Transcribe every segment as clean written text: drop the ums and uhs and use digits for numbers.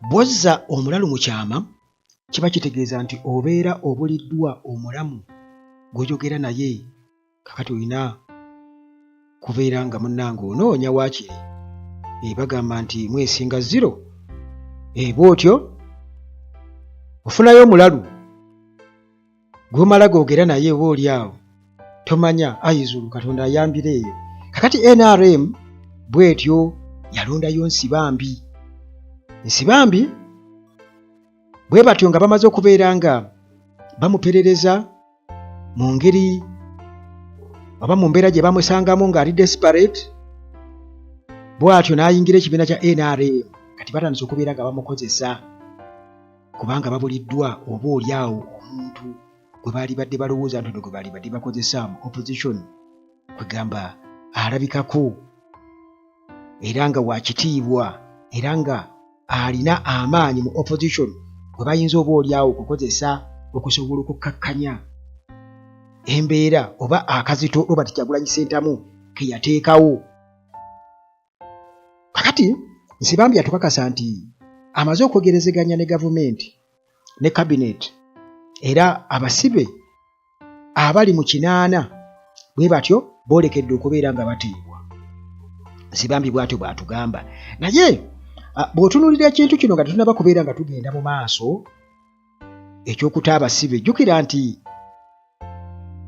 Bw'ozza omulalu mu kyama kiba kitegeeza nti obeera obuliddwa omulamu gw'oyogera naye. Kakati olina kubeera nga munnange onoonya waakiri e, bagamba nti mwesinga zero e, bw'otyo ofunayo omulalu gwomala googera naye oba oli awo tomanya ayizulu Katonda ayambira eyo. Kakati NRM bwetyo yalondayo Nsibambi. Nsibambi bwe batyo nga bamaze okubeera nga bamuperereza mu ngeri oba mu mbeera gye bamusangamu ng'ali desperate, bw'atyo n'ayingira ekibiina kya NRM. Kati batandise okubeera nga bamukozesa kubanga babuliddwa oba oli awo omuntu gwe baali badde balowooza nti ono gwe baali badde bakozesa mu opposition, kwegamba alabikako era nga wa kitiibwa era nga alina amaanyi mu opposition gwe bayinza oba oli awo okukozesa okusobola okukkakkanya embeera oba akazito Robert Kyagulanyi Ssentamu ke yateekawo. Kakati Nsibambi atukakasa nti amaze okwogerezeganya ne gavumenti ne kabineeti era abasibe abali mu 80 bwe batyo boolekedde okubeera nga bateebwa. Nsibambi bw'atyo bw'atugamba. Naye bw'otunuulira ekintu kino nga tetunaba kubeera nga tugenda mu maaso ekyokuta abasibe, jjukira nti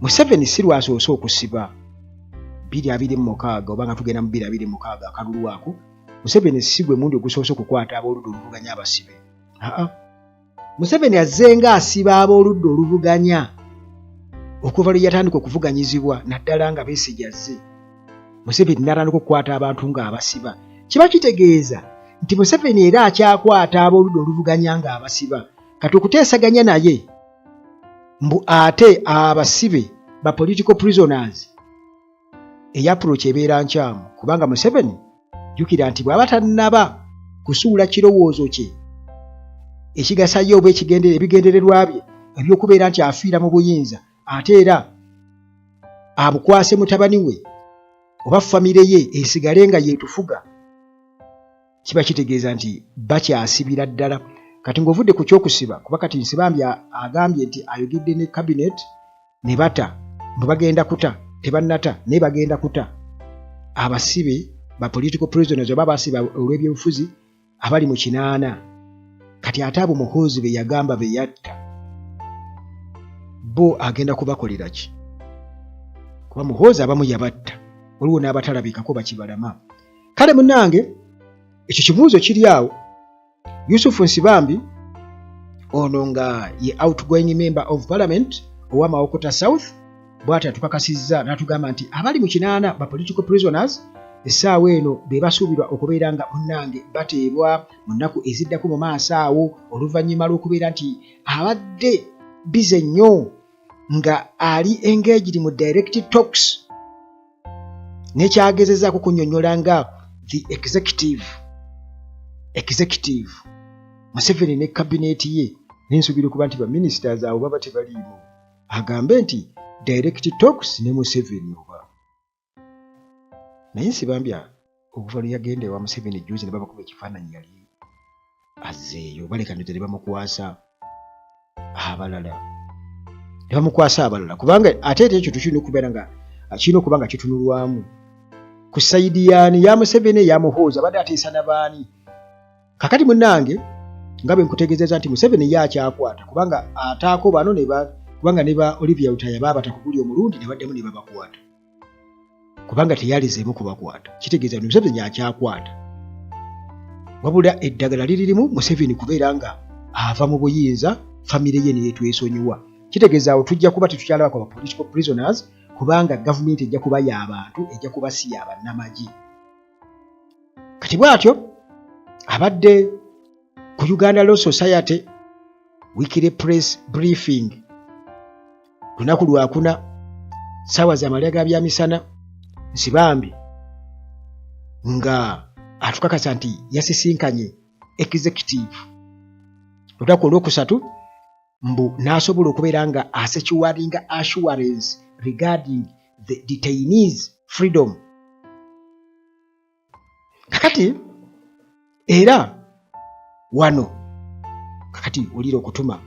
Museveni si lwasoose okusiba 2026 oba nga tugenda mu 2026 akalulu ako. Museveni si gwe mundi ogusoose okukwata ab'oludda oluvuganya abasibe. Aa, Museveni azzenga asiba ab'oludda oluvuganya okuva lwe yatandika okuvuganyizibwa, naddala nga Besigye azze. Museveni n'atandika okukwata abantu ng'abasiba. Kiba kitegeeza nti Museveni era akyakwata ab'oludda oluvuganya ng'abasiba. Kati okuteesaganya naye mbu ate abasibe ba political prisoners, eya approach ebeera nkyamu, kubanga Museveni jjukira nti bw'aba tannaba kusuula kirowoozo kye ekigasayo oba ebigendererwa bye ebyokubeera nti afiira mu buyinza ate era abukwase mutabani we oba famire ye esigale nga yeetufuga, kiba kitegeeza nti bakyasibira ddala. Kati ng'ovudde ku kyokusiba, kuba kati Nsibambi agambye nti ayogedde ne cabinet ne bata mbu bagenda kuta, tebannata naye bagenda kuta abasibe ba political prisoners oba abasiba olw'ebyobufuzi abali mu 80. Kati ate abo Muhoozi be yagamba be yatta bo agenda kubakolera ki? Kuba Muhoozi abamu yabatta, waliwo n'abatalabikako bakibalama. Kale munnange, ekyo kibuuzo kiri awo. Yusufu Nsibambi ono nga ye outgoing member of parliament owa Mawokota South bw'ati atukakasizza n'atugamba nti abali mu 80 ba political prisoners essaawa eno be basuubirwa okubeera nga munnange bateebwa mu nnaku eziddako mu maaso awo, oluvannyuma lw'okubeera nti abadde busy nnyo nga ali engaged mu direct talks nekyagezezaako kunnyonnyola nga the executive Museveni ne kabineeti ye. Nensuubira okuba nti baministers abo baba tebaliimu, agambe nti direct talks ne Museveni oba naye Nsibambi okuva lwe yagenda ewa Museveni juzi ne babakuba ekifaananyi yali azzeeyo, baleka ndoza ne bamukwasa abalala, ne bamukwasa abalala, kubanga ate era ekyo tukirina okubeera nga kirina okuba nga kitunulwamu ku side yaani, ya Museveni, eya Muhoozi abadde ateesa na baani. Kakati munnange, nga bwe nkutegeezeza nti Museveni ye akyakwata, kubanga ataako bano ne ba kubanga ne ba Olivia Lutaya baabata ku guli omulundi ne baddamu ne babakwata kubanga teyalizeemu kubakwata. Kitegeeza nti Museveni akyakwata, wabula eddagala liririmu Museveni kubeera nga ava mu buyinza, famire ye neyetwesonyiwa. Kitegeeza awo tujja kuba tetukyalabako ba political prisoners, kubanga gavumenti ejja kuba y'abantu, ejja kuba si y'abannamagye. Kati bw'atyo abadde ku Uganda Law Society weekly press briefing lunaku lwakuna saawa za malya ga byamisana. Nsibambi nga atukakasa nti yasisinkanye executive lunaku olwokusatu mbu n'asobola okubeera nga asecuringa assurance regarding the detainees freedom. Kakati era Wano kakati olira okutuma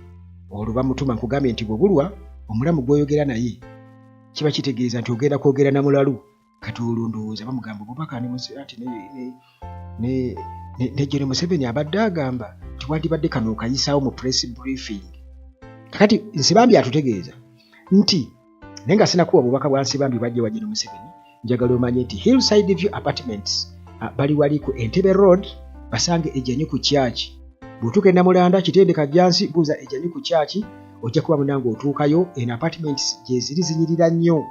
olwo bamutuma. Nkugambye nti bwobulwa omulamu gw'oyogera naye kiba kitegeeza nti ogenda kwogera na mulalu. Kati olwo ndowooza bamugamba obubaka nti ne General Museveni abadde agamba nti wandibadde kano okayisaawo mu press briefing. Kakati Nsibambi atutegeeza nti, naye nga sinakuwa bubaka bwa Nsibambi bwajja wa General Museveni, njagala omanye nti Hillside View Apartments bali wali ku Entebbe Road, basange Ejanyu ku church. Bw'otuuka e Namulanda, Kitende, Kajjansi, buuza Ejanyu ku church, ojja kuba munange otuukayo. Eno apartments gyeziri zinyirira nnyo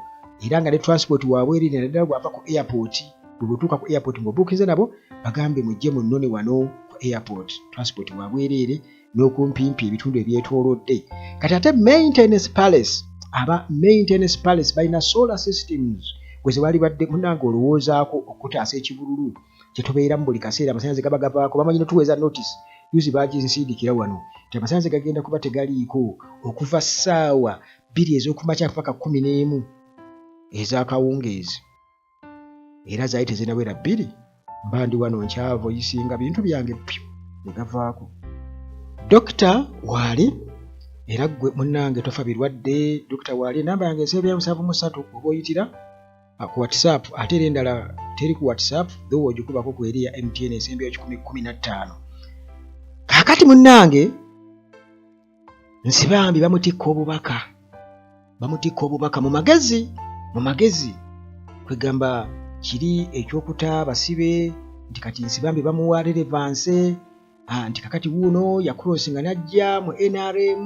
era nga ne transport waabwe eri, naddala bw'ava ku airport. Bwe bw'otuuka ku airport ng'obuukiza nabo, bagambe mujje munnone wano ku airport, transport wabwereere n'okumpimpi ebitundu ebyetoolodde. Kati ate Maintenance Palace, aba Maintenance Palace balina solar systems gwe ze badde munange olowoozaako okutaasa ekibululu kyetubeeramu buli kaseera. Amasannyalaze gaba gavaako, bamanyi notuweeza notice. Yuzi baginsindikira wano nti amasannyalaze gagenda kuba tegaliiko okuva ssaawa 2 ez'okumakya paka 11 ez'akawungeezi, era zaali tezinawera 2, mba ndi wano nkyavoicinga bintu byange, pyu, ne gavaako. Dokita waali era ggwe munnange tofa birwadde. Dokita waali, enamba yange ensebya 73 oba oyitira ku WhatsApp, ate era endala teri ku WhatsApp, though ogikubako ku eri ya MTN esembyeyo 115. Kaakati munnange Nsibambi bamutikka obubaka, bamutikka obubaka mu magezi, mu magezi kwegamba kiri ekyokuta basibe nti kati Nsibambi bamuwa relevance, nti kakati wuuno yacrossinga n'ajja mu NRM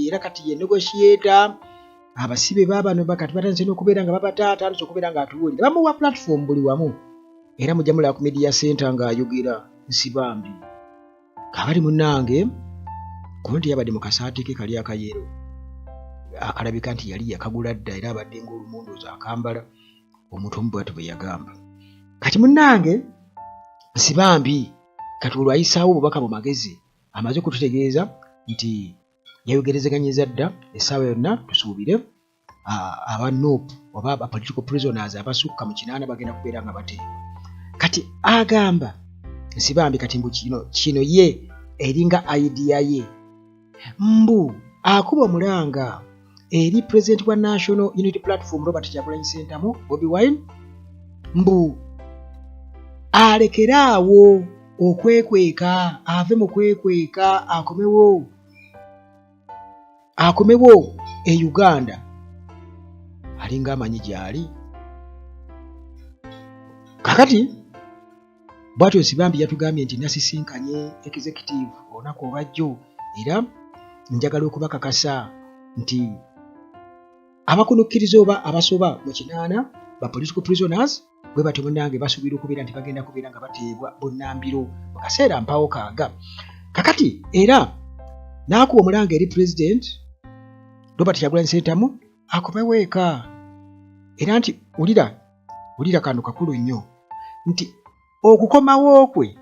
era kati ye negotiator. Abasibe baabano kati batandise n'okubeera nga babata, atandise okubeera nga atubuulira, bamuwa platform buli wamu, era mujja mulaba ku media center ng'ayogera Nsibambi. Kakati munnange kuba nti yabadde mu kasaati ke kali akayero akalabika nti yali yakagula dda, era abadde ng'olumunduuzi akambala omuntu omu bw'atyo bwe yagamba. Kati munnange Nsibambi kati olwo ayisaawo obubaka mu magezi, amaze okututegeeza nti yayogerezeganyiza dda, essaawa yonna tusuubire aba NUP oba aba political prisoners abasukka mu 80 bagenda kubeera nga bateebwa. Kati agamba Nsibambi kati mbu kino ye eringa idea ye, mbu akuba omulanga eri president wa National Unity Platform Robert Kyagulanyi Ssentamu, Bobi Wine, mbu alekeraawo okwekweka, ave mu kwekweka, akomewo, akomewo e Uganda. Alinga amanyi gy'ali. Kakati bw'atyo Nsibambi yatugambye nti nasisinkanye executive olunaku olwajjo, era njagala okubakakasa nti abakunukkiriza oba abasoba mu 80 ba political prisoners bwe batyo munnange basuubira okubeera nti bagenda kubeera nga bateebwa bunnambiro mu kaseera mpawo kaaga. Kakati era n'akuba omulanga eri president Robert Kyagulanyi Ssentamu akomewo eka, era nti wulira, wulira kano kakulu nnyo, nti okukomawo kwe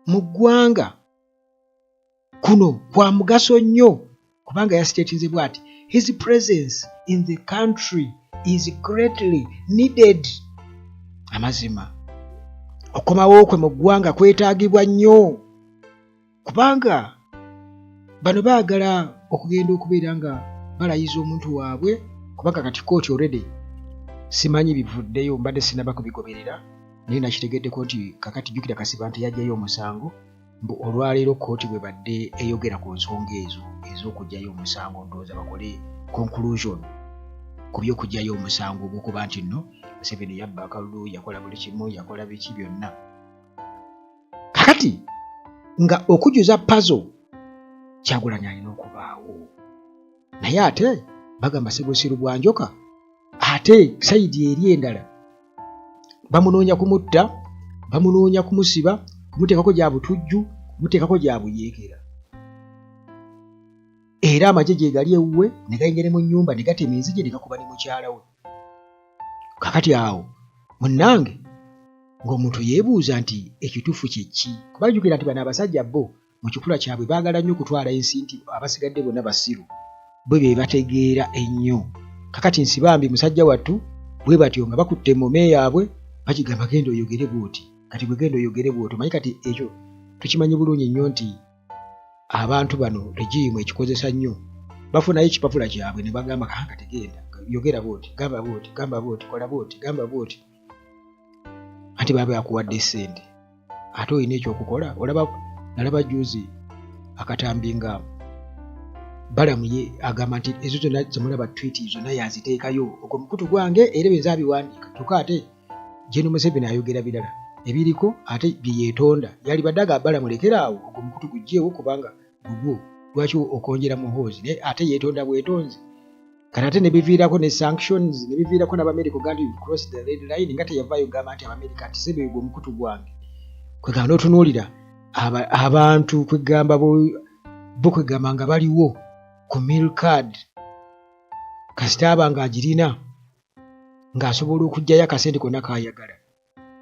mu ggwanga kuno kwa mugaso nnyo, kubanga yastatinze bw'ati: "His presence in the country is greatly needed." Amazima okukomawo kwe mu ggwanga kwetaagibwa nnyo, kubanga bano baagala okugenda okubeera nga balayiza omuntu waabwe, kubanga kati kooti already simanyi bivuddeyo, mbadde sinaba kubigoberera, naye nakitegeddeko nti kakati jjukira Kasibante yajjayo omusango, mbu olwaleero kooti bwe badde eyogera ku nsonga ezo ez'okuggyayo omusango, ndowooza bakole conclusion ku by'okuggyayo omusango ogw'okuba nti nno Museveni yabba akalulu, yakola buli kimu, yakola biki byonna. Kakati nga okujjuza puzzle, Kyagulanyi alina okubaawo, naye ate bagamba sebusiru bwa njoka. Ate side eri endala bamunoonya kumutta, bamunoonya kumusiba, kumuteekako gya butujju, kumuteekako gya buyeekera, era amagye gye gali ewuwe ne gayingira ne mu nnyumba ne gatema enzigi ne gakuba ne mukyala we. Kakati awo munnange ng'omuntu yeebuuza nti ekituufu kye ki? Kuba jjukira nti bano abasajja bo mu kikula kyabwe baagala nnyo okutwala ensi nti abasigadde bonna basiru, bwe be bategeera ennyo. Kakati Nsibambi musajja wattu bwe batyo nga bakutte emmome yaabwe bagigamba genda oyogere bw'oti, kati bwe genda oyogere bw'oti, omanyi kati ekyo tukimanyi bulungi nnyo nti Abantu bano regime ekikozesa nnyo, bafunayo ekipapula kyabwe ne bagamba kanka tegenda yogera bwoti, gamba bwoti, gamba bwoti, kola bwoti, gamba bwoti, anti baba bakuwadde sente ate olina ekyokukola. Olaba nalaba juzi akatambi nga Balamu ye agamba nti ezo zonna zemulaba tweet zonna yaziteekayo ogwo mukutu gwange era byenza abiwandiika, kyokka ate Gen Museveni ayogera birala ebiriko ate bye yeetonda. Yalibadde agamba Balamu lekera awo ogwo omukutu guggyeewo kubanga gugwo, lwaki okonjera Muhoozi, naye ate yeetonda bwetonzi. Kati ate ne biviirako ne sanctions, ne biviirako n'Abamerika okugamba nti you've crossed the red line, nga teyavaayo kugamba nti Abamerika nti sebe ogwo omukutu gwange. Kwegamba n'otunuulira abantu kwegamba bo kwegamba nga baliwo ku meal card, kasita aba ng'agirina ng'asobola okuggyayo akasente konna k'ayagala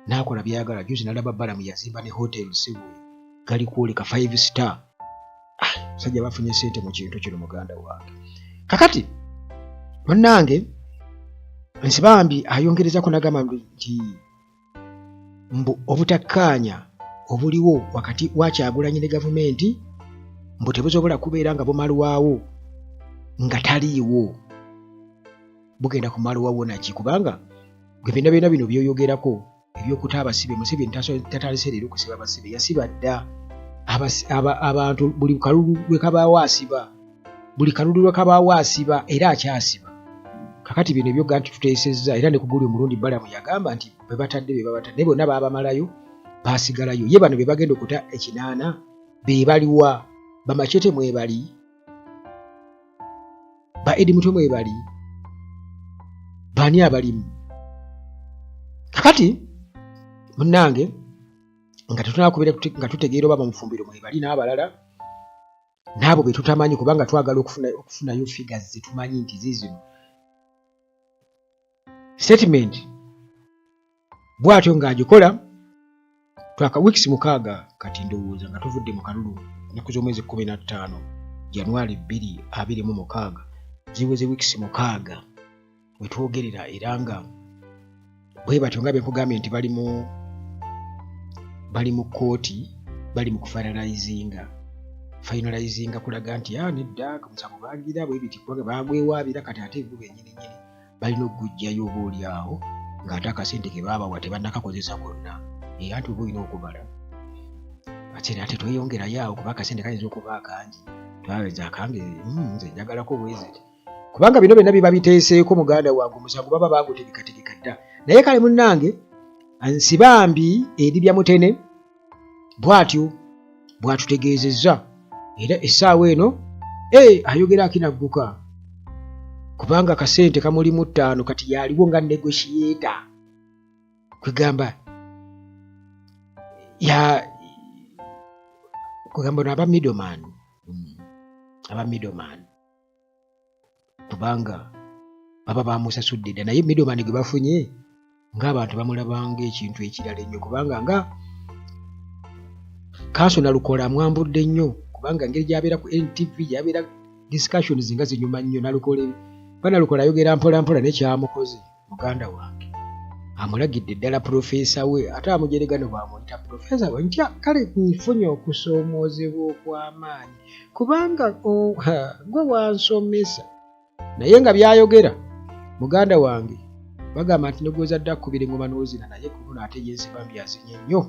n'akola by'ayagala. Juzi nalaba Balamu yazimba ne hotel sebo gali kwoleka 5 star. Musajja bafunye sente mu kintu kino muganda wange. Kakati munnange Nsibambi ayongerezako n'agamba nti mbu obutakkaanya obuliwo wakati wa Kyagulanyi ne gavumenti mbu tebusobola kubeera nga bumalwawo nga taliiwo, bugenda kumalwawo naki, kubanga gwe byonna byonna bino by'oyogerako ebyokuta abasibe, Museveni tatandise leero kusiba basibe, yasiba dda abantu buli kalulu lwe kabaawo asiba, buli kalulu lwe kabaawo asiba era akyasiba. Kakati bino ebyoga nti tuteesezza, era ne ku guli omulundi Balamu yagamba nti bwe batadde be babatadde naye bonna baabamalayo baasigalayo. Ye bano be bagenda okuta ekinaana be baliwa? Bamachete mwebali, ba Eddie Mutwe mwebali, baani abalimu? Kakati munnange nga tetunakubira nga tutegeera oba bamufumbiro mwebali n'abalala n'abo be tutamanyi, kubanga twagala okufunayo figures ze tumanyi nti ziizino. Statement bw'atyo ng'agikola twaka weeks 6 kati ndowooza nga tuvudde mu kalulu, ennaku z'omwezi 15 January 2026, ziweze weeks 6 we twogerera, era nga bwe batyo nga bwe nkugambye nti bali mu kkooti, bali mu kufinalizinga kulaga nti nedda omusango baagira bwe biti kubanga baagwewaabira, kati ate bo bennyini nnyini balina okuguggyayo oba oli awo ng'ate akasente ke baabawa tebannakakozesa konna, era nti oba olina okubala ate ate tweyongerayo awo kuba akasente kayinza okuba akangi, twaweza akange nze njagalako bweziti, kubanga bino byonna biba biteeseeko muganda wange, omusango baba baagutegekategeka dda. Naye kale munnange Nsibambi Edibya Mutene bw'atyo bw'atutegeezezza, era essaawa eno ayogera akinagguka kubanga akasente kamulimu 5 kati yaliwo nga negotiator, kwegamba ya kwegamba ono aba middleman, aba middleman kubanga baba bamusasudde dda, naye middleman gwe bafunye ng'abantu bamulabanga ekintu ekirala ennyo, kubanga nga Kanso Nalukola amwambudde nnyo, kubanga engeri gy'abeera ku NTV gy'abeera discussions nga zinyuma nnyo. Nalukola ba Nalukola ayogera mpola mpola, naye kyamukoze muganda wange amulagidde ddala profesa we, ate amujerega no bw'amuyita profesa we ntya. Kale nfunye okusoomoozebwa okw'amaanyi kubanga gwe wansomesa, naye nga by'ayogera muganda wange bagamba nti negwozadde akubira engoma n'ozina, naye ku luno ate ye Nsibambi azinye nnyo.